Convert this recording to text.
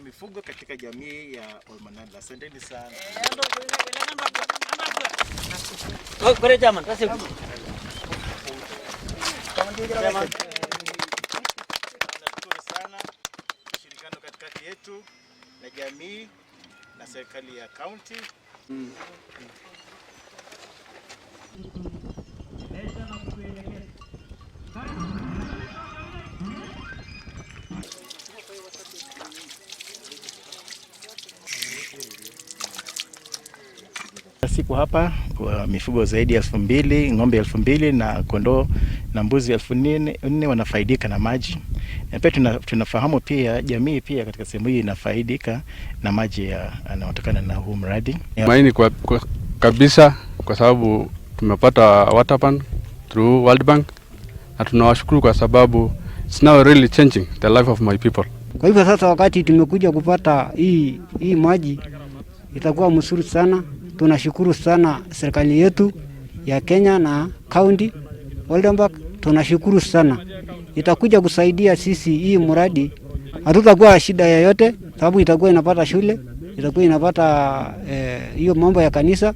mifugo katika jamii ya Olmanala. Asanteni sana. Nashukuru sana ushirikiano katikati yetu na jamii na serikali ya kaunti. Siku hapa wa mifugo zaidi ya 2000, ng'ombe 2000 na kondoo na mbuzi 4000 wanafaidika na maji. Na pia tunafahamu pia jamii pia katika sehemu hii inafaidika na maji yanayotokana na huu mradi. Tumaini kwa kabisa kwa sababu tumepata water pan through World Bank na tunawashukuru kwa sababu it's now really changing the life of my people. Kwa hivyo sasa wakati tumekuja kupata hii maji itakuwa mzuri sana. Tunashukuru sana serikali yetu ya Kenya na county Oldenburg, tunashukuru sana. Itakuja kusaidia sisi hii mradi, hatutakuwa shida yoyote, sababu itakuwa inapata shule, itakuwa inapata hiyo mambo ya kanisa.